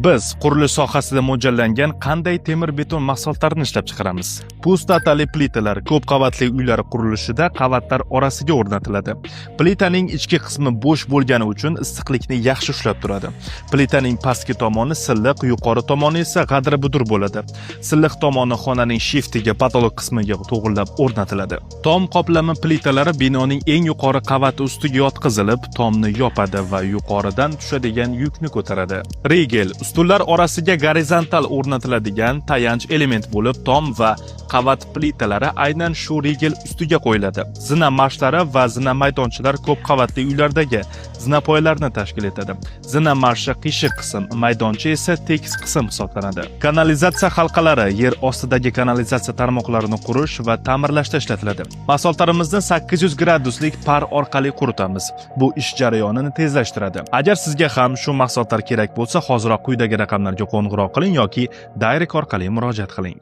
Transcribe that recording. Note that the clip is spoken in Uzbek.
Biz qurilish sohasida mo'ljallangan qanday temir beton mahsulotlarini ishlab chiqaramiz? Pustotali plitalar ko'p qavatli uylar qurilishida qavatlar orasiga o'rnatiladi. Plitaning ichki qismi bo'sh bo'lgani uchun issiqlikni yaxshi ushlab turadi. Plitaning pastki tomoni silliq, yuqori tomoni esa g'adra-budur bo'ladi. Silliq tomoni xonaning shiftiga, потолок qismiga to'g'rilab o'rnatiladi. Tom qoplama plitalari binoning eng yuqori qavati ustiga yotqizilib, tomni yopadi va yuqoridan tushadigan yukni ko'taradi. Rigel ustunlar orasiga gorizontal o'rnatiladigan tayanch element bo'lib, tom va qavat plitalari aynan shu rigel ustiga qo'yiladi. Zina marshlari va zina maydonchalar ko'p qavatli uylardagi zinapoyalarni tashkil etadi. Zina marshi qiyshiq qism, maydoncha esa tekis qism hisoblanadi. Kanalizatsiya halqalari yer ostidagi kanalizatsiya tarmoqlarini qurish va ta'mirlashda ishlatiladi. Mahsulotlarimizni 800 graduslik пар orqali quritamiz. Bu ish jarayonini tezlashtiradi. Agar sizga ham shu mahsulotlar kerak bo'lsa, hoziroq quyidagi raqamlarga qo'ng'iroq qiling yoki direct orqali murojaat qiling.